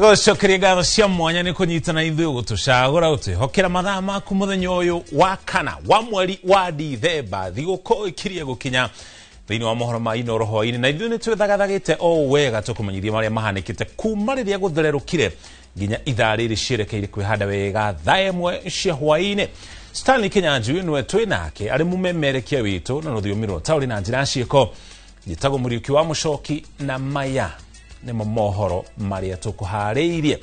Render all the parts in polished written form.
Tũgũcokeria ngatho cia mwanya nĩ kũnyitana ithuĩ gũtũcagũra gũtwĩhokera mathaa maku mũthenya ũyũ wa kana wa mweri wa Dithemba, thigũkũ ĩkirie gũkinya thĩinĩ wa mohoro ma Inooro hwaĩ-inĩ, na ithuĩ nĩ twĩthagathagĩte o wega tũkũmenyithia marĩa mahanĩkĩte kuma rĩrĩa gũthererũkire nginya ithaa rĩrĩ cierekeire kwĩhanda wega thaa 1 cia hwaĩ-inĩ. Stanley Kinyanjui nĩwe twĩ nake arĩ mũmemerekia witũ na rũthiomi rwa taũri na njĩra ciĩko. Njĩtagwo Mũriũki wa Mũcoki na maya nĩmo mohoro marĩa tũkũharĩirie.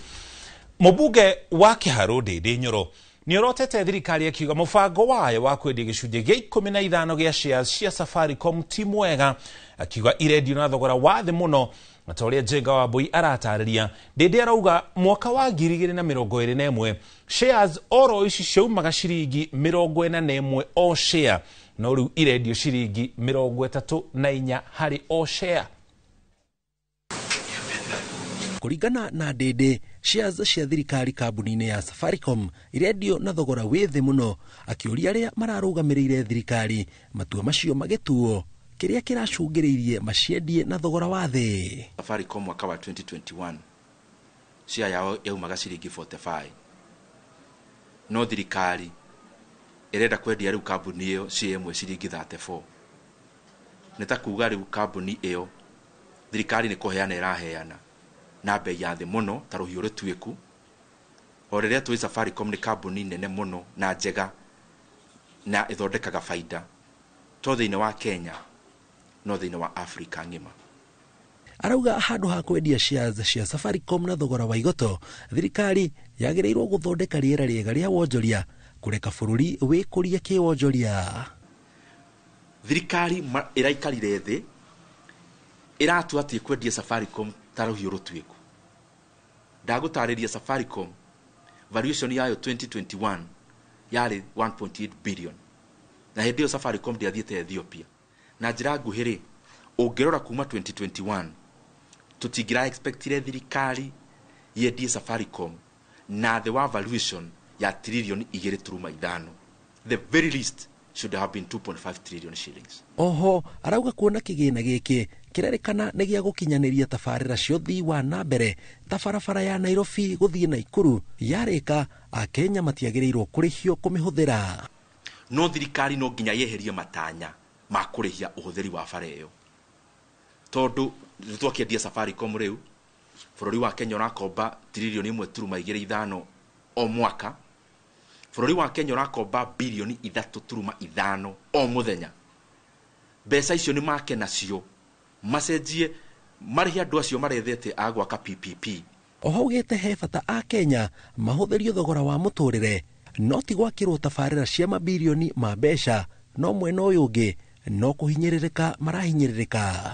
Mũmbunge wa Kĩharũ Ndĩndĩ Nyoro nĩorotete thirikari akiuga mũbango wayo wa kwendia gĩcunjĩ gĩa 15 gĩa shares cia Safaricom ti mwega, akiuga irendio na thogora wa thĩ mũno. Na ta ũrĩa Njenga wa Mbui aratarĩria, Ndĩndĩ arauga mwaka wa 2021 shares oro ici ciaumaga ciringi 41 o share, no rĩu irendio ciringi 34 harĩ o share. Kũringana na Ndĩndĩ, shares cia thirikari kambuni-inĩ ya Safaricom irendio na thogora wĩ thĩ mũno, akĩũria arĩa mararũgamĩrĩire thirikari matua macio magĩtuo kĩrĩa kĩracũngĩrĩirie maciendie na thogora wa thĩ. Safaricom mwaka wa 2021 share yao yaumaga ciringi 45, no thirikari ĩrenda kwendia rĩu kambuni ĩyo share ĩmwe ciringi 34. Nĩ ta kuga rĩu kambuni ĩyo thirikari nĩ kũheana ĩraheana na bei ya thĩ mũno ta rũhiũ rũtuĩku. O rĩrĩa tũĩ Safaricom nĩ kambuni nene mũno na njega na ĩthondekaga baida to thĩinĩ wa Kenya no thĩinĩ wa Afrika ng'ima. Arauga handũ ha kwendia shares cia Safaricom na thogora wa igoto, thirikari yagĩrĩirwo gũthondeka rĩera rĩega rĩa wonjoria kũreka bũrũri wĩkũrie kĩwonjoria. Thirikari ĩraikarire thĩ ĩratua atĩ kwendia Safaricom ta rũhiũ rũtuĩku. Ndagũtarĩria Safaricom valuation yayo 2021 yarĩ 1.8 billion, na hĩndĩ ĩyo Safaricom ndĩathiĩte Ethiopia. Na njĩra nguhĩ rĩ, ũngĩrora kuma 2021 tũtingĩra expectire thirikari yendie Safaricom na thĩ wa valuation ya trillion 2.5. The very least should have been 2.5 trillion shillings. Oho arauga kuona kĩgĩna gĩkĩ kĩrerĩkana nĩ gĩa gũkinyanĩria tabarĩra cia ũthii wa na mbere ta barabara ya Nairobi gũthiĩ Naikuru yarĩka, Akenya matiagĩrĩirwo kũrĩhio kũmĩhũthĩra. No thirikari no nginya yeherie matanya ma kũrĩhia ũhũthĩri wa bara ĩyo, tondũ nĩtwakĩendia Safaricom rĩu bũrũri wa Kenya ũrakomba trillion 1.25 o mwaka. Bũrũri wa Kenya ũrakomba bilioni 3.5 o mũthenya. Mbeca icio nĩ make nacio macenjie marĩhe andũ acio marethete a gwaka PPP. Oho augĩte he bata a Kenya mahũthĩrio thogora wa mũtũrĩre no ti gwakĩrwo tabarĩra cia mabirioni ma mbeca, no mwena ũyũ ũngĩ no kũhinyĩrĩrĩka marahinyĩrĩrĩka.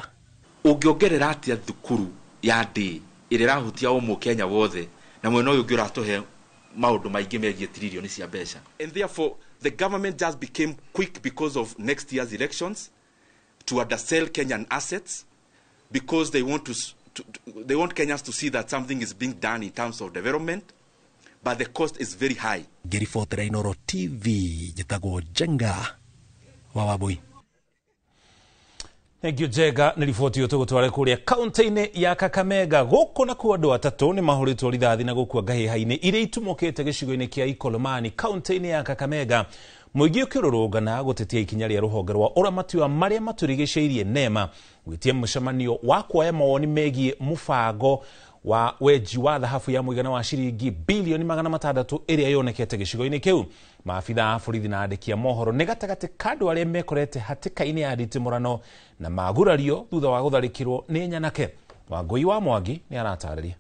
Ũngĩongerera atĩa thukuru ya ndĩ ĩrĩa ĩrahutia o mũkenya wothe na mwena ũyũ ũngĩ ũratũhe maũndũ maingĩ megiĩ trilioni cia mbeca? And therefore the government just became quick because of next year's elections to undersell Kenyan assets, because they want they want Kenyans to see that something is being done in terms of development, but the cost is very high. Ngĩribotera Inooro TV, njĩtagwo Njenga wa Wambui. Thank you Njega nĩ riboti ĩyo tũgũtware kũrĩa kaunti-inĩ ya Kakamega. Gũkũ nakuo andũ atatũ nĩ mahũrĩtwo rithathi na gũkua ngahĩha-inĩ iria itumũkĩte gĩcigo-inĩ kĩa Ikolomani kaunti-inĩ ya Kakamega. Mũingĩ ũkĩrũrũngana gũtetia ikinya rĩa rũhonge rwa ũramati wa marĩa matũrigicĩirie NEMA gwĩtia mũcemanio wa kuoya mawoni megiĩ mũbango wa wenji wa thahabu ya mũigana wa ciringi bilioni 600 ĩrĩa yonekete gĩcigo-inĩ kĩu. Maabitha a borithi na andĩki a mohoro nĩ gatagatĩ ka andũ arĩa mekorete hatĩka-inĩ ya nditimũrano na magurario thutha wa gũtharĩkĩrwo nĩ nyanake. Wangũi wa Mwangi nĩ aratarĩria.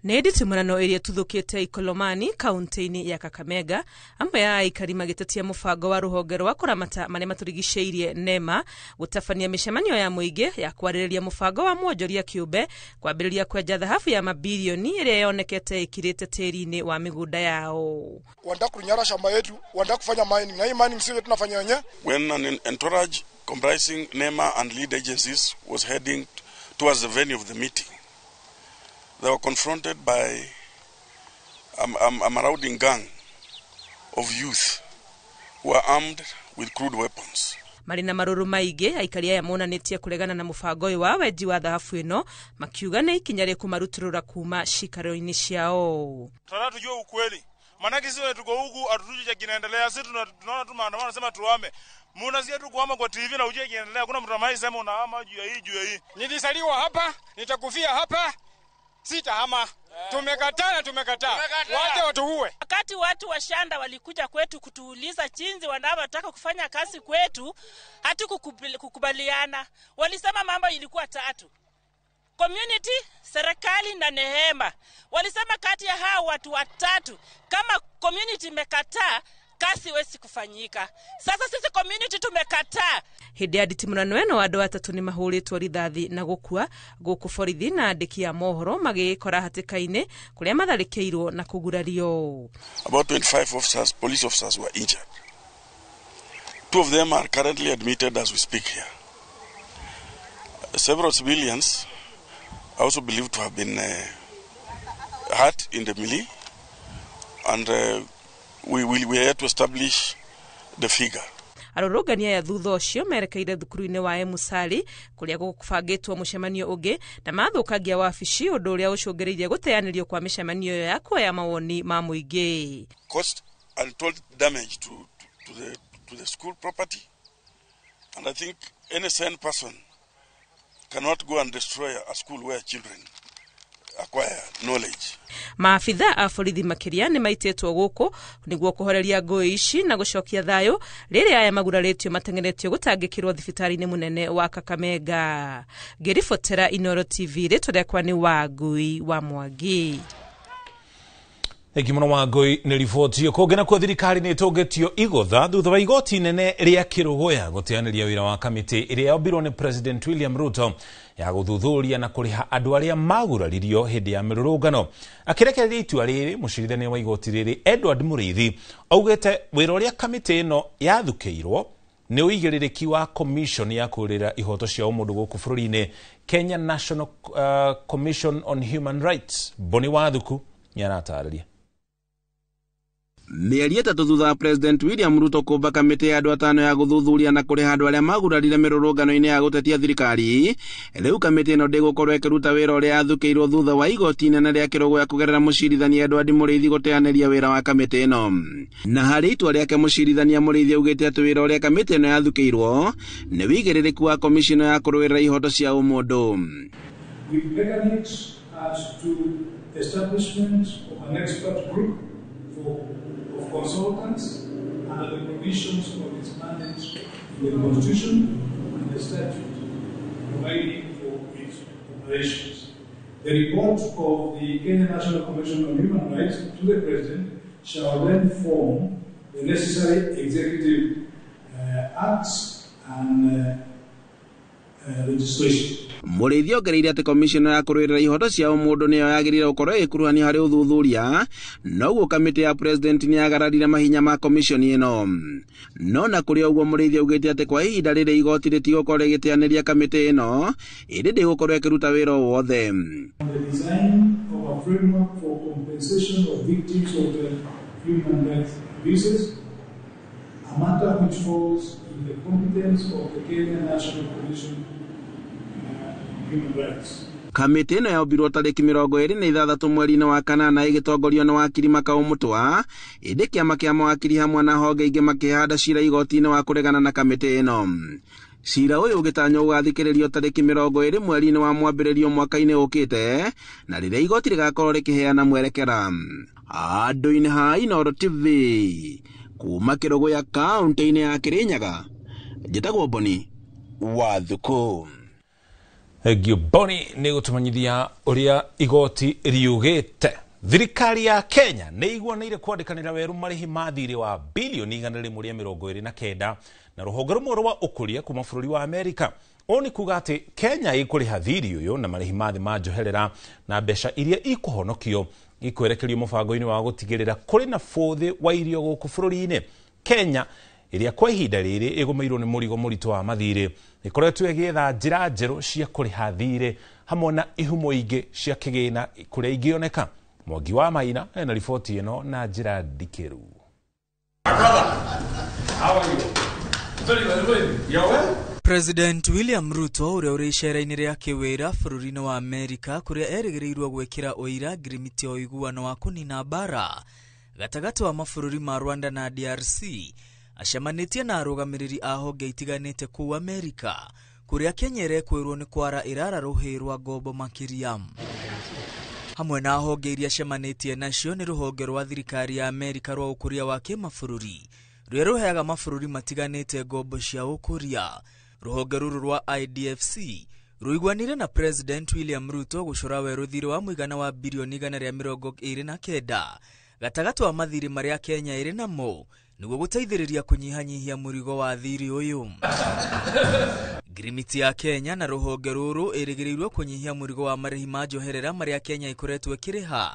Nĩ nditimũrano ĩrĩa ĩtuthũkĩte Ikolomani kaunti-inĩ ya Kakamega, amwe a aikari magĩtetia mũbango wa rũhonge rwa kũramata marĩa matũrigicĩirie NEMA gũtabania mĩcemanio ya mũingĩ ya kwarĩrĩria mũbango wa mwonjoria kĩũmbe kwambĩrĩria kwenja thahabu ya mabilioni ĩrĩa yonekete ĩkirĩte tĩri-inĩ wa mĩgũnda yao. Wanataka kunyara shamba yetu, wanataka kufanya mining, na hii mining sio tunafanya wenyewe. When an entourage comprising NEMA and lead agencies was heading towards the venue of the meeting, they were confronted by a marauding gang of youth who were armed with crude weapons. Marĩ na marũrũ maingĩ, aikari aya monanĩtie kũregana na mũbango ũyũ wa wenji wa thahabu ĩno, makiuga nĩ ikinya rĩkũmarutũrũra kuma cikaro-inĩ ciao. Tunataka tujue ukweli. Maanake sisi tuko huku hatujui cha kinaendelea. Sisi tunaona tu maandamano, nasema tuame. Mnasikia tu kuhama kwa TV na ujue kinaendelea. Kuna mtu ambaye sema unahama juu ya hii juu ya hii. Nilizaliwa hapa, nitakufia hapa. Sitahama. Tumekataa na tumekataa. Waje watuue. Wakati watu wa Shanda walikuja kwetu kutuuliza jinsi wanavyotaka kufanya kazi kwetu, hatukukubaliana. Walisema mambo ilikuwa tatu: community, serikali na Nehema. Walisema kati ya hao watu watatu, kama community imekataa, kazi haiwezi kufanyika. Sasa sisi community tumekataa. Hĩndĩ ya nditimũrano ĩno andũ atatũ nĩ mahũrĩtwo rithathi na gũkua, gũkũ borithi na andĩki a mohoro magĩĩkora hatĩka-inĩ kũrĩa matharĩkĩirwo na kũgurario. About 25 officers, police officers were injured. 2 of them are currently admitted as we speak here. Several civilians are also believed to have been hurt in the melee, and we are yet to establish the figure. Arũrũngani aya thutha ũcio merekeire thukuru-inĩ wa Emusali kũrĩa gũbangĩtwo mũcemanio ũngĩ na mathũkangia wabici, ũndũ ũrĩa ũcũngĩrĩirie gũteanĩrio kwa mĩcemanio ĩyo ya kuoya mawoni ma mũingĩ. Caused untold damage to the school property, and I think any sane person cannot go and destroy a school where children acquire knowledge. Maabitha a borithi makĩria nĩ maitĩtwo gũkũ nĩguo kũhoreria ngũĩ ici na gũcokia thayũ rĩrĩa aya magurarĩtio mateng'eretio gũtangĩkĩrwo thibitarĩ-inĩ mũnene wa Kakamega. Ngĩribotera Inooro TV, rĩtwa rĩakwa nĩ Wangui wa Mwangi. Thengi mũno Wangui nĩ riboti ĩyo. Kũngĩ nakuo thirikari nĩ ĩtũngĩtio igũtha thutha wa igoti inene rĩa Kĩrũgũya gũteanĩria wĩra wa kamĩtĩ ĩrĩa yombirwo nĩ President William Ruto ya gũthuthuria na kũrĩha andũ arĩa maguraririo hĩndĩ ya mĩrũrũngano. Akĩrekereria itua rĩrĩ, mũcirithania wa igoti rĩrĩ Edward Mũrĩithi augĩte wĩra ũrĩa kamĩtĩ ĩno yathukĩirwo nĩ ũigĩrĩrĩki wa commission ya kũrĩra ihoto cia ũmũndũ gũkũ bũrũri-inĩ, Kenya National Commission on Human Rights. Boni Wathuku nĩaratarĩria. Mĩeri 3 thutha wa President William Ruto kũmba kamĩtĩ ya andũ 5 ya gũthuthuria na kũrĩha andũ arĩa magurarire mĩrũrũngano-inĩ ya gũtetia thirikari, rĩu kamĩtĩ ĩno ndĩgũkorwo ĩkĩruta wĩra ũrĩa yathukĩirwo thutha wa igoti inene rĩa Kĩrũgũya kũgerera mũcirithania Edward Mũrĩithi gũteanĩria wĩra wa kamĩtĩ ĩno. Na harĩ itua rĩake mũcirithania Mũrĩithi augĩte atĩ wĩra ũrĩa kamĩtĩ ĩno yathukĩirwo nĩ wĩigĩrĩrĩku wa commission ya kũrũĩrĩra ihoto cia ũmũndũ. We began it as to establishment of an expert group of consultants under the provisions of its mandate in the Constitution and the statute providing for its operations. The report of the Kenya National Commission on Human Rights to the President shall then form the necessary executive acts and legislation. Mũrĩithi ongereire atĩ commission ya kũrũĩrĩra ihoto cia ũmũndũ nĩyo yagĩrĩire gũkorwo ĩkuruhanio harĩ ũthuthuria, noguo kamĩtĩ ya president nĩyagararire mahinya ma commission ĩno. No na kũrĩ ũguo Mũrĩithi augĩte atĩ kwa ihinda rĩrĩ igoti rĩtigũkorwo rĩgĩteanĩria kamĩtĩ ĩno, ĩndĩ ndĩgũkorwo ĩkĩruta wĩra o wothe. The design of a framework for compensation of victims of the human rights abuses, a matter which falls in the competence of the Kenya National Commission on Human Rights. Kamĩtĩ ĩno yombirwo tarĩki 26 mweri-inĩ wa kanana ĩgĩtongorio nĩ wakiri Makau Mũtwa, ĩndĩ kĩama kĩa mawakiri hamwe na honge ingĩ makĩhanda cira igoti-inĩ wa kũregana na kamĩtĩ ĩno. Cira ũyũ ũgĩtanywo gũgathikĩrĩrio tarĩki 20 mweri-inĩ wa mwambĩrĩrio mwaka-inĩ ũkĩte, na rĩrĩa igoti rĩgakorwo rĩkĩheana mwerekera. Andũ-inĩ ha Inooro TV kuma Kĩrũgũya kaũntĩ-inĩ ya Kĩrĩnyaga, njĩtagwo Boni Wathuku. Thengiũ Boni nĩ gũtũmenyithia ũrĩa igoti riugĩte. Thirikari ya Kenya nĩ iguanĩire kwandĩkanĩra werũ marĩhi ma thirĩ wa bilioni 129 na rũhonge rũmwe rwa ũkũria kuma bũrũri wa Amerika. Ũũ nĩ kuga atĩ Kenya ĩkũrĩha thirĩ ũyũ na marĩhi ma thĩ ma njoherera na mbeca iria ikũhonokio ikwerekerio mũbango-inĩ wa gũtigĩrĩra kũrĩ na bũthĩ wa irio gũkũ bũrũri-inĩ. Kenya ĩrĩa kwa ihinda rĩrĩ ĩgũmĩirwo nĩ mũrigo mũritũ wa mathirĩ ĩkoretwo ĩgĩetha njĩra njerũ cia kũrĩha thirĩ hamwe na ihumo ingĩ cia kĩgĩna kũrĩa ingĩoneka. Mwangi wa Maina ena riboti ĩno na njĩra ndikĩru. My brother, how are you? President William Ruto ũrĩa ũrĩ icera-inĩ rĩa kĩwĩra bũrũri-inĩ wa Amerika kũrĩa erĩgĩrĩirwo gwĩkĩra ũira ngirimiti ya ũiguano wa kũnina mbara gatagatĩ wa mabũrũri ma Rwanda na DRC acemanĩtie na arũgamĩrĩri a honge itiganĩte kũu Amerika kũrĩa Kenya ĩrekwĩrwo nĩ kwara ĩrara rũhĩ rwa ngombo makĩria. Hamwe na honge iria acemanĩtie nacio nĩ rũhonge rwa thirikari ya Amerika rwa ũkũria wa kĩmabũrũri rũrĩa rũheaga mabũrũri matiganĩte ngombo cia ũkũria. Rũhonge rũrũ rwa IDFC rũiguanire na President William Ruto gũcora werũ thirĩ wa mũigana wa birioni 129 gatagatĩ wa mathirĩ marĩa Kenya ĩrĩ namo nĩguo gũteithĩrĩria kũnyihanyihia mũrigo wa thirĩ ũyũ. Ngirimiti ya Kenya na rũhonge rũrũ ĩrĩgĩrĩirwo kũnyihia mũrigo wa marĩhi ma njoherera marĩa Kenya ĩkoretwo ĩkĩrĩha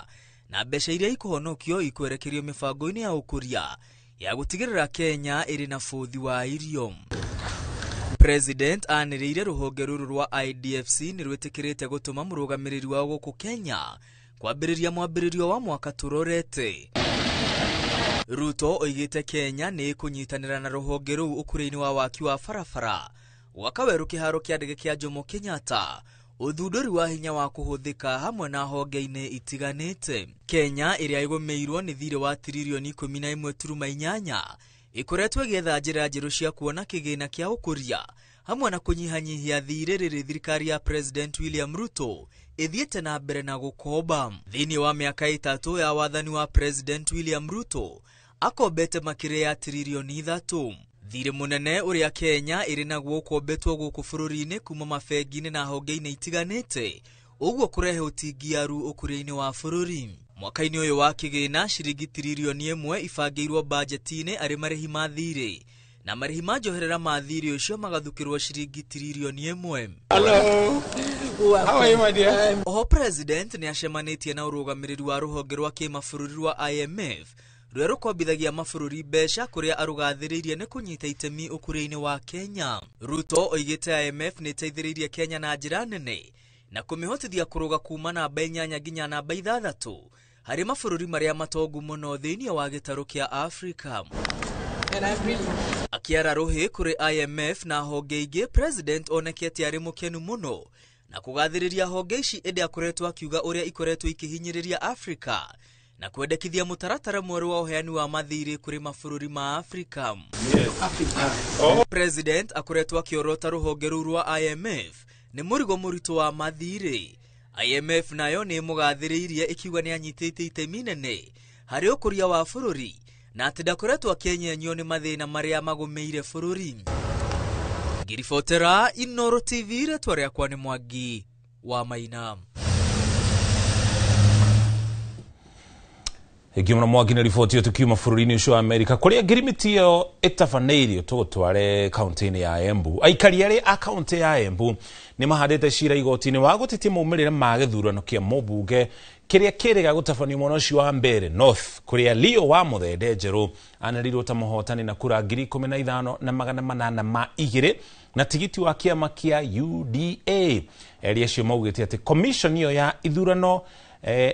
na mbeca iria ikũhonokio ikwerekerio mĩbango-inĩ ya ũkũria ya gũtigĩrĩra Kenya ĩrĩ na bũthi wa irio. President anĩrĩire rũhonge rũrũ rwa IDFC nĩ rwĩtĩkĩrĩte gũtũma mũrũgamĩrĩri wao gũkũ Kenya kwambĩrĩria mwambĩrĩrio wa mwaka tũrorete. Ruto oigĩte Kenya nĩ ĩkũnyitanĩra na rũhonge rũu ũkũria-inĩ wa waki wa barabara, gwaka werũ kĩharo kĩa ndege kĩa Jomo Kenyatta, ũthundũri wa hinya wa kũhũthĩka hamwe na honge-inĩ itiganĩte. Kenya ĩrĩa ĩgũmĩirwo nĩ thirĩ wa tiririoni 11.8 ĩkoretwo ĩgĩetha njĩra njerũ cia kuona kĩgĩna kĩa ũkũria hamwe na kũnyihanyihia thirĩ rĩrĩ thirikari ya President William Ruto ĩthiĩte na mbere na gũkomba. Thĩinĩ wa mĩaka 3 ya wathani wa President William Ruto akombete makĩria ya tiririoni 3. Thirĩ mũnene ũrĩa Kenya ĩrĩ naguo ũkombetwo gũkũ bũrũri-inĩ kuma mabengi-inĩ na honge-inĩ itiganĩte ũguo kũrehe ũtingiaru ũkũria-inĩ wa bũrũri. Mwaka-inĩ ũyũ wa kĩgĩna ciringi tiririoni 1 ibangĩirwo bajeti-inĩ arĩ marĩhi ma thirĩ na marĩhi ma njoherera ma thirĩ ũcio magathukĩrwo ciringi tiririoni 1. Hello. How are you, my dear? Oho President nĩ acemanĩtie na ũrũgamĩrĩri wa rũhonge rwa kĩmabũrũri rwa IMF rũrĩa rũkombithagia mabũrũri mbeca kũrĩa arũgathĩrĩirie nĩ kũnyita itemi ũkũria-inĩ wa Kenya. Ruto oigĩte IMF nĩ ĩteithĩrĩirie Kenya na njĩra nene na kũmĩhotithia kũrũga kuma namba 8 nginya namba 6 harĩ mabũrũri marĩa matongu mũno thĩinĩ wa gĩtarũ kĩa Afrika. Akĩara rũhĩ kũrĩ IMF na honge ingĩ, President onekete arĩ mũkenu mũno na kũgathĩrĩria honge ici ĩndĩ akoretwo akiuga ũrĩa ikoretwo ikĩhinyĩrĩria Afrika na kwendekithia mũtaratara mwerũ wa ũheani wa mathirĩ kũrĩ mabũrũri ma Afrika. President akoretwo akĩorota rũhonge rũu rwa IMF nĩ mũrigo mũritũ wa mathirĩ. IMF nayo nĩ ĩmũgathĩrĩirie ĩkiuga nĩ anyitĩte itemi nene harĩ ũkũria wa bũrũri na atĩ ndakoretwo akĩenyenyio nĩ mathĩna marĩa magũmĩire bũrũri. Ngiribotera Inooro TV, rĩtwa rĩakwa nĩ Mwangi wa Maina. Ngiumana Mwangi na riboti tukiuma bũrũri-inĩ ũcio wa Amerika kũrĩa ngirimiti ĩyo ĩtabanĩirio tũgũtware kaunti-inĩ ya Embu. Aikari arĩa a kaunti ya Embu nĩ mahandĩte cira igoti-inĩ wa gũtetia maumĩrĩra ma gĩthurano kĩa mũmbunge kĩrĩa kĩrĩga gũtabanio mwena ũcio wa Mbeere North kũrĩa Leo wa Mũthende Njerũ anĩrĩirwo ta mũhotani na kura 15,802 na tigiti wa kĩama kĩa UDA. Erĩ acio maugĩte atĩ commission ĩyo ya ithurano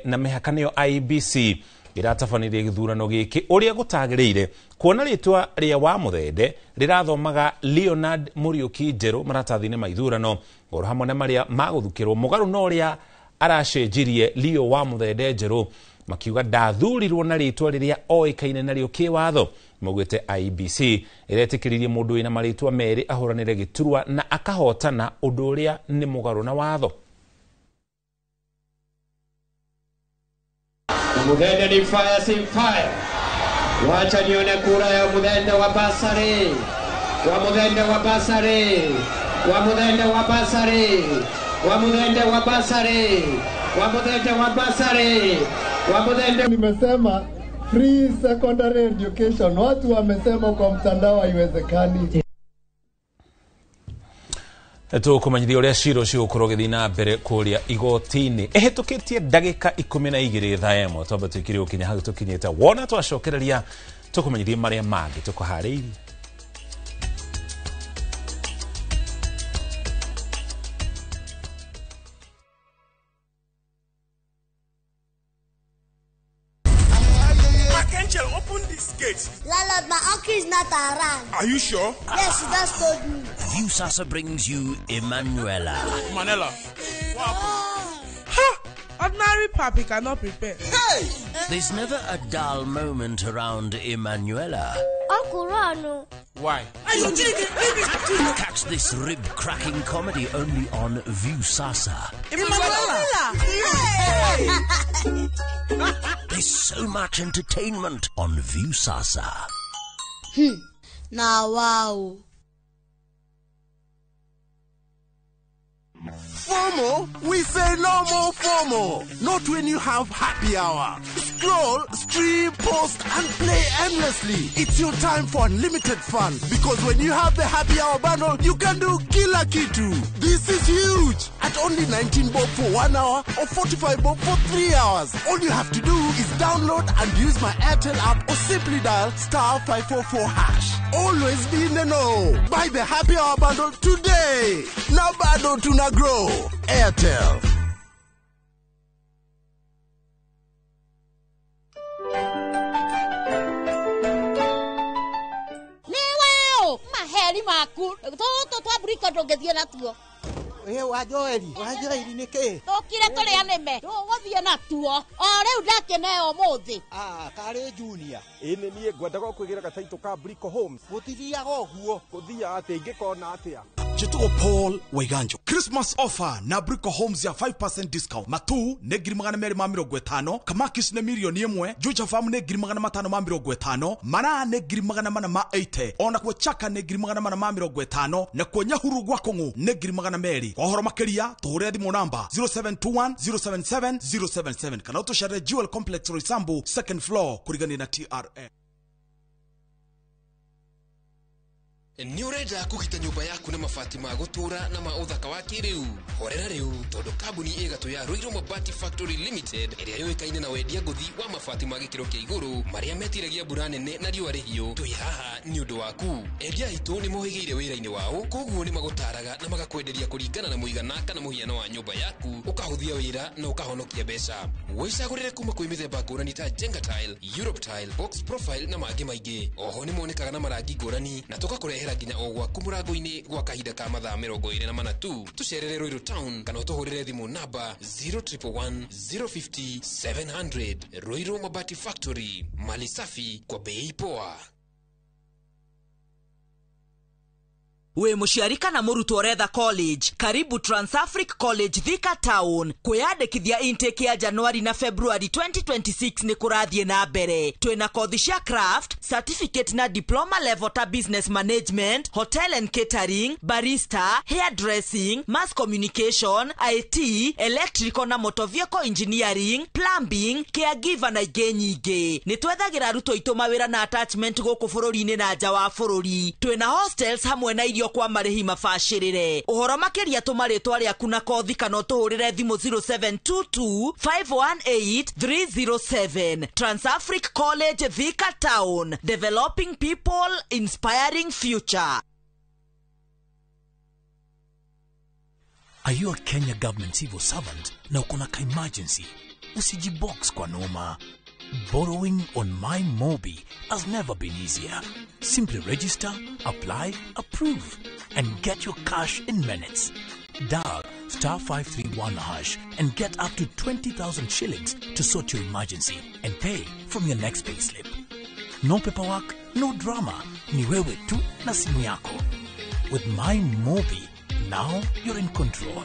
na mĩhaka nĩyo IEBC ĩratabanirie gĩthurano gĩkĩ ũrĩa gũtagĩrĩire kuona rĩtwa rĩa wa Mũthende rĩrathomaga Leonard Mũriũki Njerũ maratathi-inĩ ma ithurano oro hamwe na marĩa magũthukĩrwo mũgarũ na ũrĩa aracenjirie Leo wa Mũthende Njerũ makiuga ndathurirwo na rĩtwa rĩrĩa oĩkaine narĩo kĩwatho. Maugĩte IEBC ĩretĩkĩririe mũndũ wĩna marĩtwa merĩ ahũranĩre gĩturwa na akahotana ũndũ ũrĩa nĩ mũgarũ na watho. Muthende ni fire si fire. Wacha nione kura ya Muthende wa Basari. Wa Muthende wa Basari. Wa Muthende wa Basari. Wa Muthende wa Basari. Wa Muthende wa Basari. Wa Muthende. Nimesema free secondary education. Watu wamesema kwa mtandao haiwezekani. Tũkũmenyithia ũrĩa cira ũcio ũgũkorwo ũgĩthiĩ na mbere kũrĩa igoti-inĩ ĩhĩtũkĩtie ndagĩka 12 thaa 1 twamba twĩkire gũkinya hau tũkinyĩte wona twacokereria tũkũmenyithia marĩa mangĩ tũkũharĩirie. Archangel, open the Skate. Landlord, my uncle is not around. Are you sure? Yes, he just told me. Viusasa brings you Emanuela. Manela. What Ha! Ordinary papi cannot prepare. Hey! There's never a dull moment around Emanuela. Uncle Ron. Why? Catch this rib-cracking comedy only on Viusasa. Emanuela! Hey! There's so much entertainment on Viusasa. Now, wow. FOMO? We say no more FOMO. Not when you have happy hour. Scroll, stream, post, and play endlessly. It's your time for unlimited fun. Because when you have the happy hour bundle, you can do kila kitu. This is huge. At only 19 bob for 1 hour or 45 bob for 3 hours. All you have to do is download and use my Airtel app or simply dial *544#. Always be in the know. Buy the happy hour bundle today. Now bado tuna grow. Airtel. Niweo maheri maku tutu twamburika ndũngĩthiĩ natuo. Ĩ wa Joeli, wa Joeli nĩ kĩ? Tũkire tũrĩa nĩme tũgũthiĩ natuo o rĩu ndakĩneo ũmũthĩ. Ah, karĩ Junior. Ĩ nĩ niĩ ngwendaga kwĩgĩra gataitũ ka Brico Homes. Gũtithiaga ũguo. Gũthiaga atĩa ingĩkona atĩa? Chitugo Paul Waiganjo. Christmas offer na Brico Homes ya 5% discount. Matu nĩ 250,000, Kamakis nĩ 1,000,000, Juja Farm nĩ 550,000, Mara nĩ 480,000, ona kuo Chaka nĩ 450,000, na kuo Nyahuru gwa Kong'u nĩ 200,000. Kwa ũhoro makĩria tũhũrĩre thimũ namba 0721 077 077 kana ũtũcerere Jewel Complex Roysambu second floor kũrigania na TRA. Nĩ ũrenda kũgita nyũmba yaku na mabati ma gũtũũra na ma ũthaka wa kĩrĩu? Horera rĩu tondũ kambuni ĩgatũ ya Ruiru Mabati Factory Limited ĩrĩa yũĩkaine na wendia ngũthi wa mabati ma gĩkĩro kĩa igũrũ marĩa metiragia mbura nene na riũa rĩhiũ, twĩ haha nĩ ũndũ waku. Endia aitũ nĩ mohĩgĩire wĩra-inĩ wao, koguo nĩ magũtaraga na magakwenderia kũringana na mũigana kana mũhiano wa nyũmba yaku, ũkahũthia wĩra na ũkahonokia mbeca. Wĩcagũrĩre kuma kwĩ mĩthemba ngũrani ta Jenga Tile, Europe Tile, Box Profile na mangĩ maingĩ. Oho nĩ monekaga na marangi ngũrani na tũgakũrehera nginya o gwaku mũrango-inĩ gwa kahinda ka mathaa 24 tu. Tũcerere Ruiru Town kana ũtũhũrĩre thimũ namba 0111 050 700. Ruiru Mabati Factory, mali safi kwa bei poa. Wĩ mũciari kana mũrutwo ũretha college, karibu Transafric College Thika Town. Kwĩyandĩkithia intake ya Januari na February 2026 nĩ kũrathiĩ na mbere. Twĩna kothi cia craft, certificate na diploma level ta business management, hotel and catering, barista, hairdressing, mass communication, IT, electrical na motor vehicle engineering, plumbing, caregiver na ingĩ nyingĩ. Nĩ twethagĩra arutwo aitũ mawĩra na attachment gũkũ bũrũri-inĩ na nja wa bũrũri. Twĩna hostels hamwe na irio kwa marĩhi mabacĩrĩre. Ũhoro makĩria tũma rĩtwa rĩaku na kothi kana ũtũhũrĩre thimũ 0722 518 307. Transafric College Thika Town, developing people, inspiring future. Are you a Kenya government civil servant na uko na ka emergency? Usijibox kwa noma. Borrowing on MyMobi has never been easier. Simply register, apply, approve, and get your cash in minutes. Dial *531# and get up to 20,000 shillings to sort your emergency and pay from your next payslip. No paperwork, no drama. Ni wewe tu na simu yako. With MyMobi, now you're in control.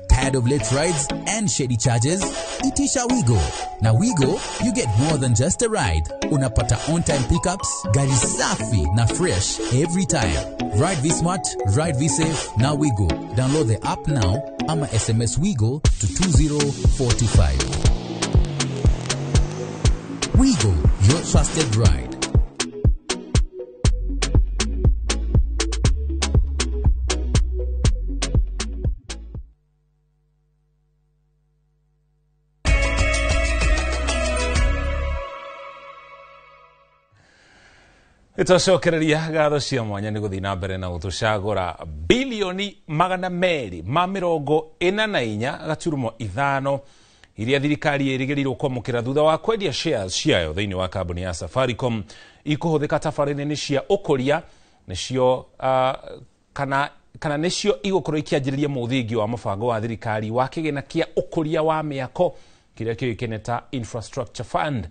Tired of late rides and shady charges? Itisha Wigo. Now Wigo, you get more than just a ride. Unapata on-time pickups, gari safi na fresh every time. Ride V Smart, ride V Safe, now Wigo. Download the app now ama SMS Wigo to 20425. Wigo, your trusted ride. Nĩtwacokereria ngatho cia mwanya nĩ gũthiĩ na mbere na gũtũcagũra bilioni 244.5 iria thirikari ĩrĩgĩrĩirwo kwamũkĩra thutha wa kwendia shares ciayo thĩinĩ wa kambuni ya Safaricom ikũhũthĩka tabarĩra-inĩ cia ũkũria nĩcio kana nĩcio igũkorwo ikĩanjĩrĩria mũthingi wa mũbango wa thirikari wa kĩgĩna kĩa ũkũria wa mĩako kĩrĩa kĩũĩkaine ta Infrastructure Fund.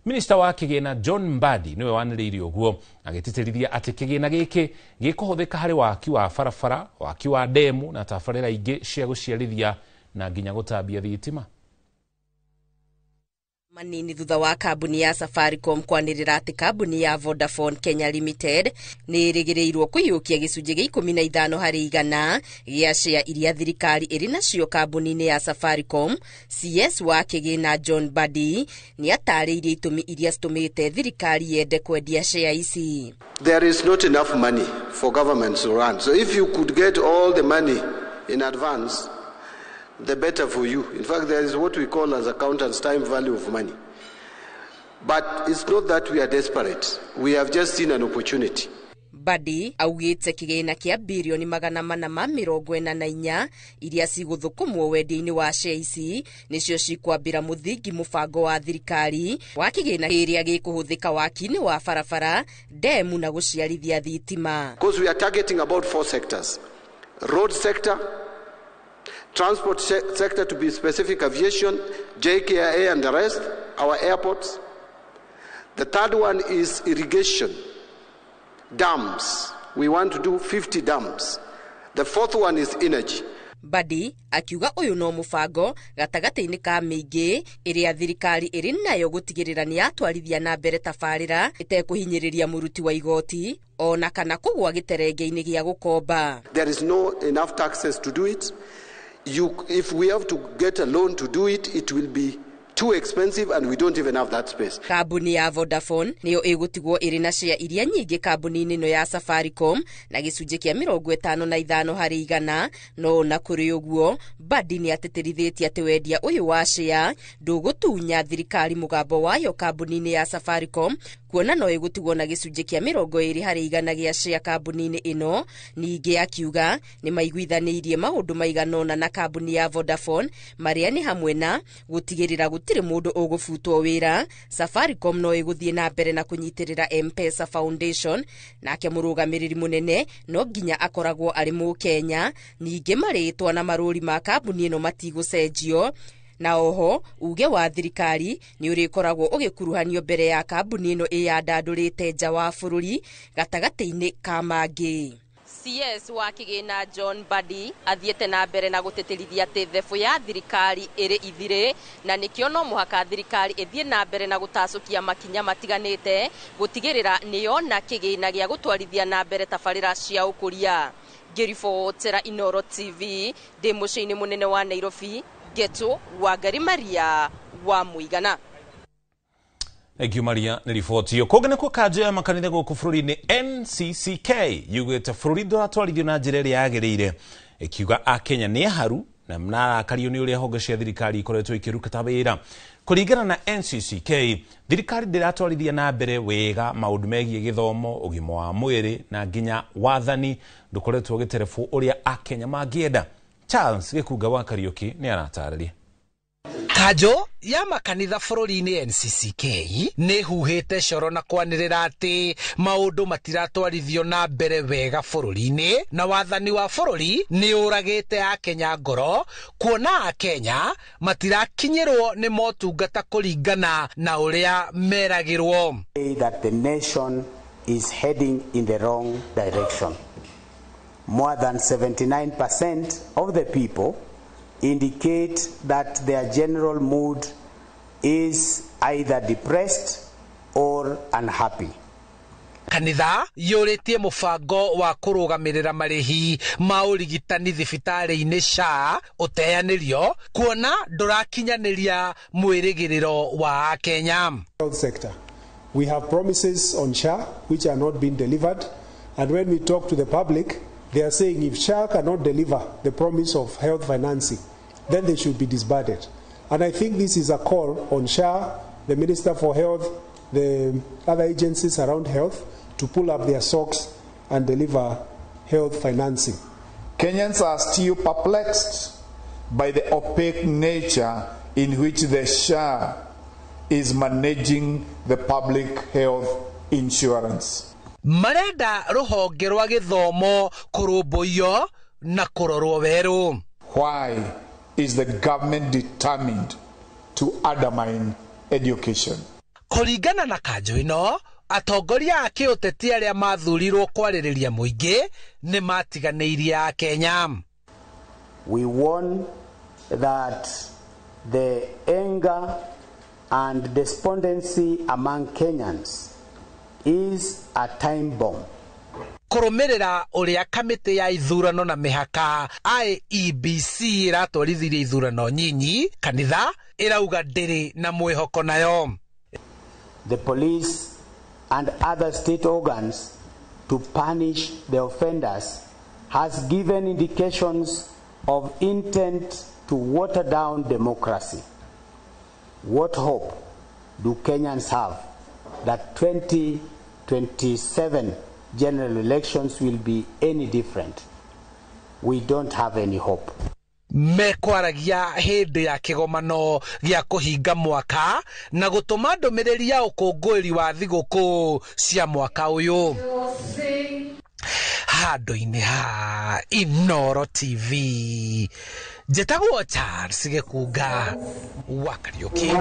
Minista wa kĩgĩna John Mbadi nĩwe wanĩrĩire ũguo agĩtĩtĩrithia atĩ kĩgĩna gĩkĩ gĩkũhũthĩka harĩ waki wa barabara, waki wa ndemu na tabarĩra ingĩ cia gũciarithia na nginya gũtambia thitima. Manini thutha wa kambuni ya Safaricom kwanĩrĩra atĩ kambuni ya Vodafone Kenya Limited nĩ ĩrĩgĩrĩirwo kũiyũkia gĩcunjĩ gĩa 15 harĩ igana gĩa share iria thirikari ĩrĩ nacio kambuni-inĩ ya Safaricom. CS wa kĩgĩna John Mbadi nĩ atarĩirie itũmi iria citũmĩte thirikari yende kwendia share ici. There is not enough money for government to run. So if you could get all the money in advance, the better for you. In fact, there is what we call as accountants time value of money. But it's not that we are desperate. We have just seen an opportunity. Mbadi augĩte kĩgĩna kĩa birioni 444 iria cigũthũkũmwo wendia-inĩ wa share ici nĩcio cikwambĩra mũthingi mũbango wa thirikari wa kĩgĩna kĩrĩa gĩkũhũthĩka waki-inĩ wa barabara, ndemu na gũciarithia thitima. Because we are targeting about 4 sectors. Road sector, transport sector, to be specific, aviation, JKIA and the rest, our airports. The third one is irrigation, dams. We want to do 50 dams. The fourth one is energy. Mbadi akiuga ũyũ no mũbango gatagatĩ-inĩ ka mĩingĩ ĩrĩa thirikari ĩrĩ nayo gũtigĩrĩra nĩ yatwarithia na mbere tabarĩra ĩtekũhinyĩrĩria mũruti wa igoti ona kana kũgũa gĩterenge-inĩ gĩa gũkomba. There is no enough taxes to do it. If we have to get a loan to do it, it will be too expensive and we don't even have that space. Kambuni ya Vodafone nĩyo ĩgũtigwo ĩrĩ na share iria nyingĩ kambuni-inĩ ĩno ya Safaricom na gĩcunjĩ kĩa 55 harĩ igana. No na kũrĩ ũguo, Mbadi nĩ atĩtĩrithĩtie atĩ wendia ũyũ wa share ndũgũtunya thirikari mũgambo wayo kambuni-inĩ ya Safaricom, kuona no ĩgũtigwo na gĩcunjĩ kĩa 20 harĩ igana gĩa share kambuni-inĩ ĩno. Ningĩ akiuga nĩ maiguithanĩirie maũndũ maigana ũna na kambuni ya Vodafone marĩa nĩ hamwe na gũtigĩrĩra gũtirĩ mũndũ ũgũbutwo wĩra, Safaricom no ĩgũthiĩ na mbere na kũnyitĩrĩra M-Pesa Foundation, nake mũrũgamĩrĩri mũnene no nginya akoragwo arĩ Mũkenya. Ningĩ marĩtwa na marũri ma kambuni ĩno matigũcenjio, na oho uge wa thirikari nĩ ũrĩkoragwo ũgĩkuruhanio mbere ya kambuni ĩno ĩyandandũrĩte nja wa bũrũri gatagatĩ-inĩ ka mangĩ. CS wa kĩgĩna John Mbadi athiĩte na mbere na gũtĩtĩrithia atĩ thebũ ya thirikari ĩrĩ ithirĩ na nĩkĩo no mũhaka thirikari ĩthiĩ na mbere na gũtacũkia makinya matiganĩte gũtigĩrĩra nĩyona kĩgĩna gĩa gũtwarithia na mbere tabarĩra cia ũkũria. Ngĩribotera Inooro TV ndĩ mũciĩ-inĩ mũnene wa Nairobi, Geto Wangari Maria wa Mũigana. Thank you Maria nĩ riboti ĩyo. Kũngĩ nĩkuo kanjũ ya makanitha gũkũ bũrũri-inĩ NCCK yugĩte bũrũri ndũratwarithio na njĩra ĩrĩa yagĩrĩire, ĩkiuga akenya nĩ aharu na mararakario nĩ ũrĩa honge cia thirikari ikoretwo ikĩruta wĩra. Kũringana na NCCK, thirikari ndĩratwarithia na mbere wega maũndũ megiĩ gĩthomo, ũgima wa mwĩrĩ na nginya wathani ndũkoretwo ũgĩterebwo ũrĩa akenya mangĩenda. Charles Gĩkunga wa Kariũki nĩ aratarĩria. Kanjũ ya makanitha bũrũri-inĩ NCCK nĩ huhĩte coro na kwanĩrĩra atĩ maũndũ matiratwarithio na mbere wega bũrũri-inĩ na wathani wa bũrũri nĩ ũragĩte akenya ngoro, kuona akenya matirakinyĩrwo nĩ motungata kũringana na ũrĩa meragĩrwo. That the nation is heading in the wrong direction. More than 79% of the people indicate that their general mood is either depressed or unhappy. Kanitha yũrĩtie mũbango wa kũrũgamĩrĩra marĩhi ma ũrigitani thibitarĩ-inĩ SHA ũteanĩrio, kuona ndũrakinyanĩria mwĩrĩgĩrĩro wa Akenya. Health sector. We have promises on SHA which are not being delivered, and when we talk to the public, they are saying if SHA cannot deliver the promise of health financing, then they should be disbanded. And I think this is a call on SHA, the Minister for Health, the other agencies around health, to pull up their socks and deliver health financing. Kenyans are still perplexed by the opaque nature in which the SHA is managing the public health insurance. Marenda rũhonge rwa gĩthomo kũrũmbũiyo na kũrorwo werũ. Why is the government determined to undermine education? Kũringana na kanjũ ĩno, atongoria a kĩũteti arĩa mathurirwo kwarĩrĩria mũingĩ nĩ matiganĩirie Akenya. We warn that the anger and despondency among Kenyans is a time bomb. Kũrũmĩrĩra ũrĩa kamĩtĩ ya ithurano na mĩhaka IEBC ĩratwarithirie ithurano nyinyi, kanitha ĩrauga ndĩrĩ na mwĩhoko nayo. The police and other state organs to punish the offenders has given indications of intent to water down democracy. What hope do Kenyans have that 2027 general elections will be any different? We don't have any hope. Mekwaragia hĩndĩ ya kĩgomano gĩa kũhinga mwaka na gũtũma ndũmĩrĩri ya ũkũngũĩri wa thigũkũ cia mwaka ũyũ. Handũ-inĩ ha Inooro TV, njĩtagwo Charles Gĩkunga wa Kariũki.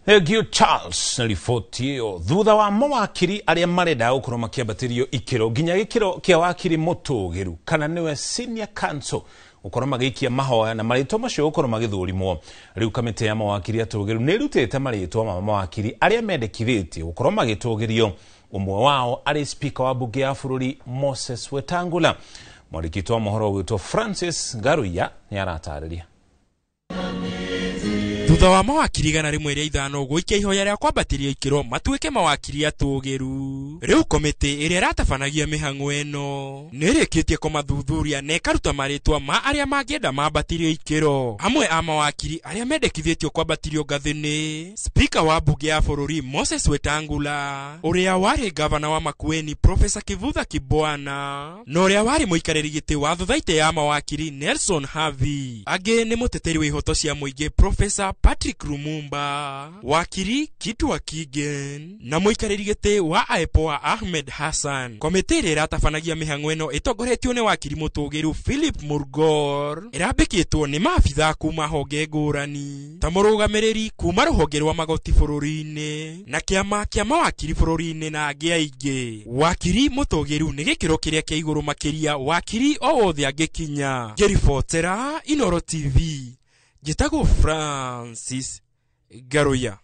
Thank you Charles na riboti ĩyo. Thutha wa mawakiri arĩa marenda gũkorwo makĩambatĩrio ikĩro nginya gĩkĩro kĩa wakiri mũtũgĩru kana nĩwe senior counsel gũkorwo magĩikia mahoya na marĩtwa macio gũkorwo magĩthũrimwo, rĩu kamĩtĩ ya mawakiri atũgĩru nĩ ĩrutĩte marĩtwa ma mawakiri arĩa mendekithĩtie gũkorwo magĩtũgĩrio, ũmwe wao arĩ speaker wa bunge ya bũrũri Moses Wetangula. Mwandĩki wa mohoro witũ Francis Ngaruiya nĩ aratarĩria. Thutha wa mawakiri 105 gũikia ihoya rĩa kwambatĩrio ikĩro matuĩke mawakiri atũgĩru, rĩu komĩtĩ ĩrĩa ĩratabanagia mĩhang'o ĩno nĩ ĩrĩkĩtie kũmathuthuria na ĩkaruta marĩtwa ma arĩa mangĩenda mambatĩrio ikĩro. Amwe a mawakiri arĩa mendekithĩtio kwambatĩrio ngathĩ nĩ Speaker wa bunge ya bũrũri Moses Wetangula, ũrĩa warĩ gavana wa Makueni Professor Kivutha Kibwana, na ũrĩa warĩ mũikarĩri gĩtĩ wa thothaitĩ ya mawakiri Nelson Havi. Angĩ nĩ mũteteri wa ihoto cia mũingĩ Professor Patrick Lumumba, wakiri Kitwa Kigen, na mũikarĩri gĩtĩ wa IPOA Ahmed Hassan. Komĩtĩ ĩrĩa ĩratabanagia mĩhang'o ĩno ĩtongoretio nĩ wakiri mũtũgĩru Philip Murgor, ĩrambĩkĩtwo nĩ maabithaa kuma honge ngũrani ta mũrũgamĩrĩri kuma rũhonge rwa magoti bũrũri-inĩ na kĩama kĩa mawakiri bũrũri-inĩ na angĩ aingĩ. Wakiri mũtũgĩru nĩ gĩkĩro kĩrĩa kĩa igũrũ makĩria wakiri o wothe angĩkinya. Ngĩribotera Inooro TV, njĩtagwo Francis Ngaruiya.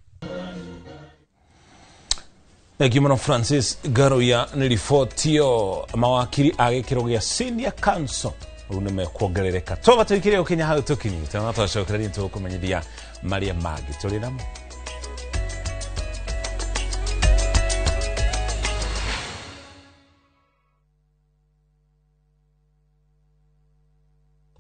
Thank you mũno Francis Ngaruiya nĩ riboti ĩyo. Mawakiri a gĩkĩro gĩa senior counsel rĩu nĩ mekuongerereka. Twaba tũikire gũkinya hau tũkinyĩte na twacokereria tũkũmenyithia marĩa mangĩ tũrĩ namo.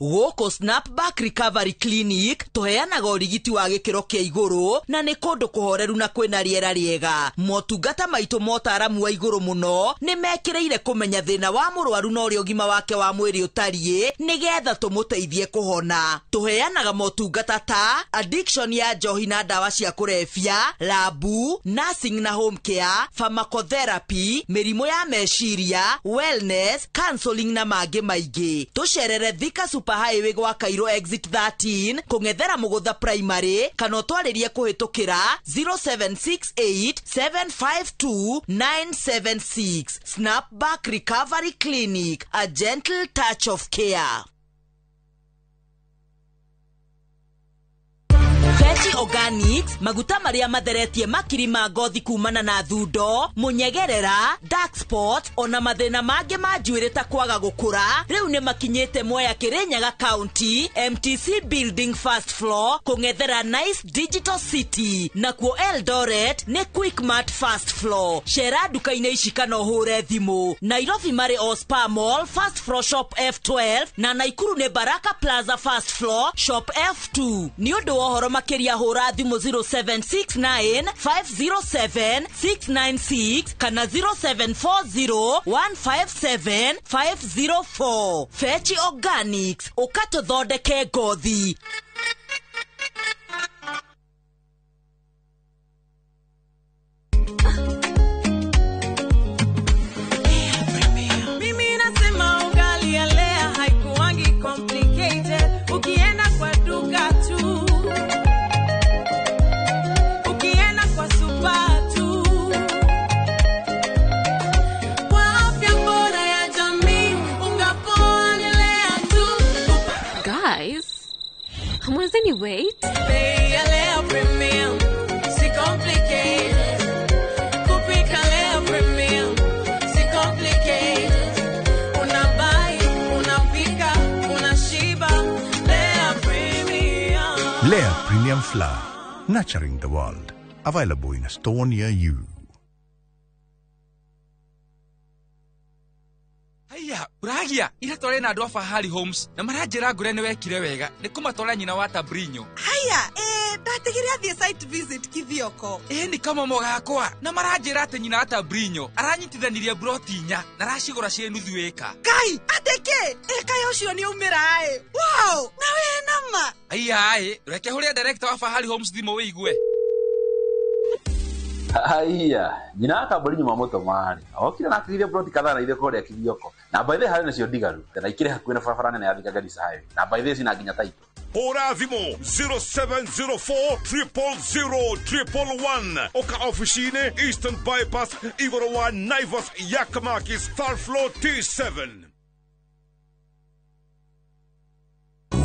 Gũkũ Snapback Recovery Clinic tũheanaga ũrigiti wa gĩkĩro kĩa igũrũ na nĩ kũndũ kũhoreru na kwĩna rĩera rĩega. Motungata maitũ motaramu wa igũrũ mũno nĩ mekĩrĩire kũmenya thĩna wa mũrwaru na ũrĩa ũgima wake wa mwĩrĩ ũtariĩ nĩgetha tũmũteithie kũhona. Tũheanaga motungata ta addiction ya njohi na ndawa cia kũrebia, labu, nursing na home care, pharmacotherapy, mĩrimũ ya meciria, wellness, counseling na mangĩ maingĩ. Tũcerere Thika Super Highway gwa Cairo exit 13 kũng'ethera Mũgũtha Primary kana ũtwarĩrie kũhĩtũkĩra 0768 752 976. Snapback Recovery Clinic, a gentle touch of care. Veggie Organics, maguta maria matheretie makiri ma ngothi kumana na thundo, munyegerera, dark spot, ona mathina mangĩ ma njuĩrĩ ta kwaga gũkũra, rĩu nĩ makinyĩte Mwea Kirinyaga County, MTC Building first floor, kũng'ethera Nice Digital City, nakuo Eldoret nĩ Quickmart first floor. Cera nduka-inĩ ici kana ũhũre thimũ. Nairobi marĩ Ospa Mall first floor shop F12 na Naikuru nĩ Baraka Plaza first floor shop F2. Nĩ ũndũ wa ũhoro makĩria Makĩria hũra thimũ 0769 507 696 kana 0740 157 504. Fechi Organics, ũkatũthondeke ngothi. Mimi nasema ugali ya Lea haikuangi complicated. Ukienda kwa duka tu, ukienda kwa super tu, kwa afya bora ya jamii, unga poa ni Lea tu. Guys, I'm losing any weight. Bei ya Lea Premium, si complicated. Kupika Lea Premium, si complicated. Unabuy, unapika, unashiba. Lea Premium. Lea Premium Flour, nurturing the world. Available in a store near you. Haiya, uragia ira tware na andu a Fahari Homes na maranjira ngure ni wekire wega ni kumatwara nyina wa Tabrinyo. Haya, ndatigire athie site visit Kithioko. Ni kama mogakwa na maranjira ati nyina wa Tabrinyo aranyitithanirie broti inya na aracigura cie nuthu eka. Kai, ateke, eka ucio ni umira ai. Wow, na we nama. Haiya ai, reke huria director wa Fahari Homes thimu wigue. Haiya, nyina wa Tabrinyo mamũtũma rĩ okire na atigire broti kadhaa na ithe kũrĩa Kithioko na by the harĩ nacio ndigaru na ikĩrĩ hakuhĩ na barabara nene ya Thika Garissa Highway na by the cina nginya taito. Hũra thimũ 0704 000 111 oka ofici-inĩ Eastern Bypass igũrũ wa Naivas ya Kamakis third floor T7.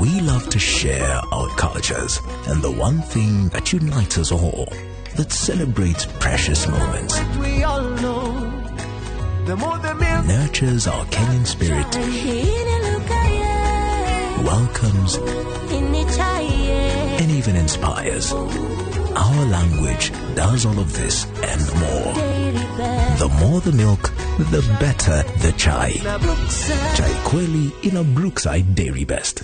We love to share our cultures and the one thing that unites us all, that celebrates precious moments, We all know the more the milk, nurtures our Kenyan spirit, welcomes, and even inspires. Our language does all of this and more. The more the milk, the better the chai. Chai Kweli in a Brookside Dairy Best.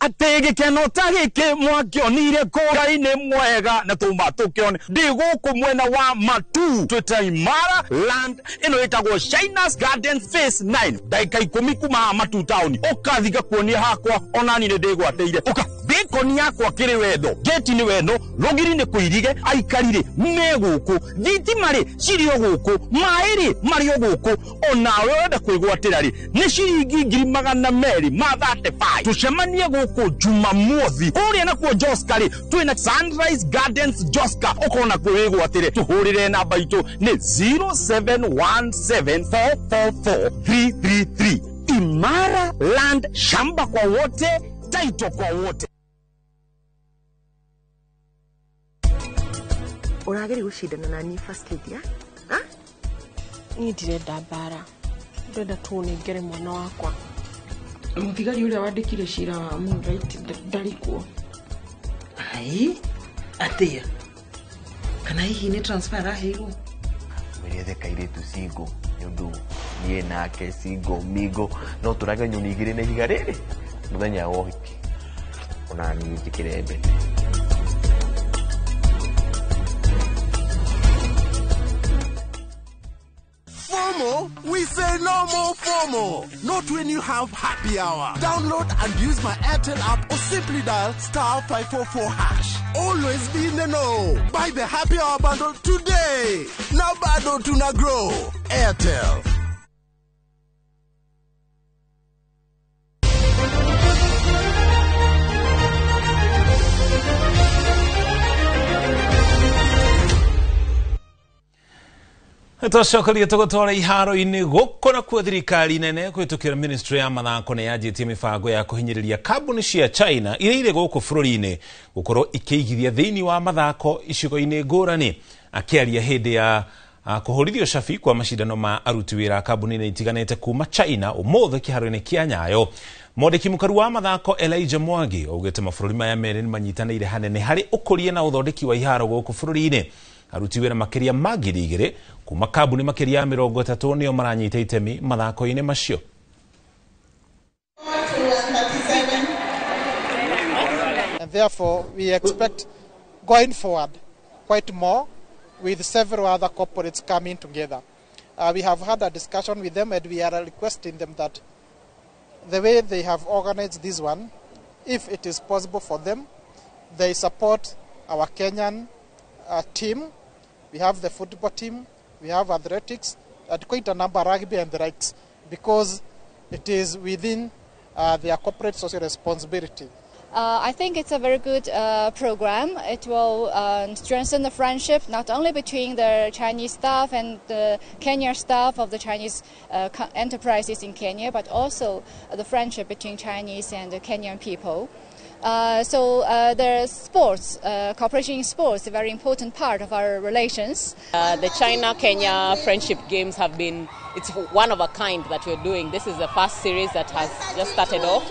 Atĩ gĩkeno ta gĩkĩ mwakĩonire kũra-inĩ mwega na tuma tũkĩone ndĩ gũkũ mwena wa Matu twĩta Imara Land ĩno ĩtagwo Shinas Garden Phase 9 ndagĩka 10 kuma haha Matu town ũkathi ngakuonia hakwa onani nĩ ndĩgwatĩire ũka bĩkoni yakwa kĩrĩ wendo geti nĩ wendo rũgiri nĩ kũirige aikari rĩ me gũkũ thitima rĩ cirĩ o gũkũ maĩ rĩ marĩ o gũkũ onawe ũrenda kwĩgwatĩra rĩ nĩ ciringi 235,000 tũcemanie gũkũ Jumamothi kũrĩa nakuo Joska rĩ twĩna Sunrise Gardens Joska ũkona kwĩgwatĩre tũhũrĩre namba itũ nĩ 0717444333. Imara Land, shamba kwa wote, taito kwa wote. Ũrageria gũcindana na niĩ first lady, ah? Niĩ ndirenda mbara, ndĩrenda tu ũnengere mwana wakwa. Mũthigari ũrĩa wandĩkire cira wa Moonlight ndarĩ kuo. Ai, atĩa? Kana hihi nĩ transfer araheirwo? Mwĩrĩ kairĩtu single nĩ ũndũ niĩ nake single mingo no tũrage nyoni igĩrĩ na ihiga rĩrĩ mũthenya wa ũhiki ona niĩ njĩkĩre mbete. FOMO? We say no more FOMO. Not when you have happy hour. Download and use my Airtel app or simply dial *544#. Always be in the know. Buy the happy hour bundle today. Now bado tuna grow. Airtel. Twacokeria tũgũtwara iharo-inĩ gũkũ nakuo thirikari nene kũhĩtũkĩra ministry ya mathako nĩ yanjĩtie mĩbango ya kũhinyĩrĩria kambuni cia China iria irĩ gũkũ bũrũri-inĩ gũkorwo ikĩigithia thĩinĩ wa mathako icigo-inĩ ngũrani. Akĩaria hĩndĩ ya kũhũrithio cabi kwa macindano ma aruti wĩra kambuni-inĩ itiganĩte kuma China ũmũthĩ kĩharo-inĩ kĩa Nyayo, mwandĩki mũkaru wa mathako Elijah Mwangi augĩte mabũrũri maya merĩ nĩ manyitanĩire hanene harĩ ũkũria na ũthondeki wa iharo gũkũ bũrũri-inĩ. Aruti wĩra makĩria ma 2,000 kuma kambuni makĩria ya 30 nĩo maranyita itemi mathako-inĩ macio. And therefore, we expect going forward quite more with several other corporates coming together. We have had a discussion with them, and we are requesting them that the way they have organized this one, if it is possible for them, they support our Kenyan team. We have the football team, we have athletics, and quite a number, rugby and the likes, because it is within their corporate social responsibility. I think it's a very good program. It will strengthen the friendship not only between the Chinese staff and the Kenyan staff of the Chinese enterprises in Kenya, but also the friendship between Chinese and the Kenyan people. So the sports, cooperation in sports is a very important part of our relations. The China-Kenya Friendship Games have been, it's one of a kind that we're doing. This is the first series that has just started off,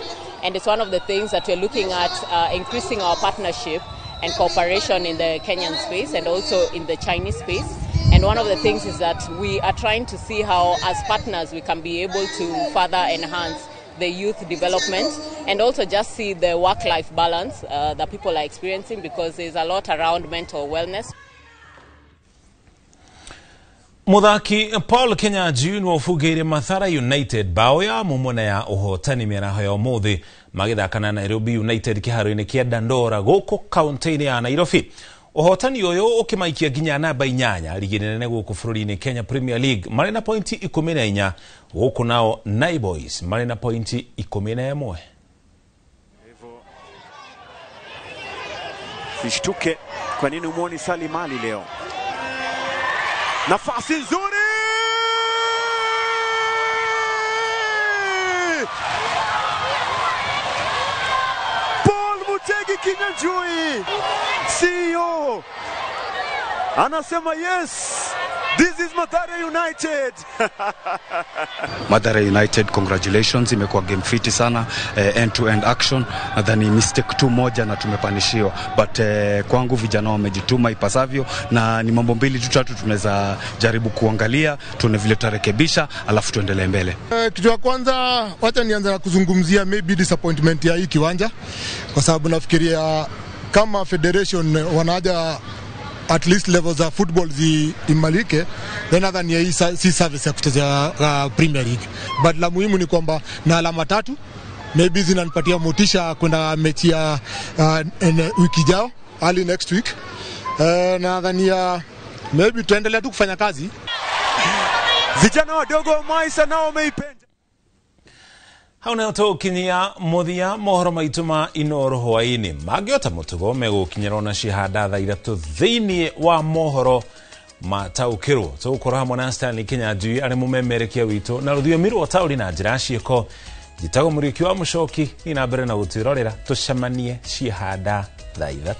and it's one of the things that we're looking at increasing our partnership and cooperation in the Kenyan space and also in the Chinese space. And one of the things is that we are trying to see how, as partners, we can be able to further enhance the youth development and also just see the work-life balance that people are experiencing, because there's a lot around mental wellness. Muthaki Paul Kinyanjui nĩwe ũbungĩire Mathare United bao ya mũmwe na ya ũhotani mĩaraho ya ũmũthĩ magĩthaka na Nairobi United kĩharo-inĩ kĩa Dandora gũkũ kaunti-inĩ ya Nairobi. Ũhotani ũyũ ũkĩmaikia nginya namba 8 ligi nene gũkũ bũrũri-inĩ Kenya Premier League marĩ na pointi 14, gũkũ nao Nai Boys marĩ na pointi 11. Sishtuke, kwa nini umuoni Salim Ali leo? Nafasi nzuri! Paul Mutegi Kinyanjui, CEO, anasema yes, this is Mathare United. Mathare United, congratulations, imekuwa game fiti sana, end to end action. Nadhani mistake tu moja na tumepanishiwa, but kwangu vijana wamejituma ipasavyo, na ni mambo mbili tu tatu tunaweza jaribu kuangalia, tuone vile tutarekebisha, alafu tuendelee mbele. Kitu ya kwanza, wacha nianze na kuzungumzia maybe disappointment ya hii kiwanja, kwa sababu nafikiria kama federation wanaja at least levels za football ziimarike, then nadhani hii si service ya kuchezea Premier League. But la muhimu ni kwamba na alama 3 maybe zinanipatia motisha kwenda mechi ya wiki ijayo, early next week. Nadhani maybe tuendelea tu kufanya kazi. Vijana wadogo wa Maisa nao wameipenda. Hau nĩho tũgũkinyia mũthia mohoro maitũ ma Inooro hwaĩ-inĩ. Mangĩota mũtugo megũkinyĩrwo na cihanda thaa 3 thĩinĩ wa mohoro mataũkĩrwo. Tũgũkorwo hamwe na Stanley Kinyanjui arĩ mũmemerekia witũ na rũthiomi rwa ũtaũri na njĩra ya ciĩko. Njĩtagwo Mũriũki wa Mũcoki, thiĩ na mbere na gũtwĩrorera, tũcemanie cihanda thaa 3.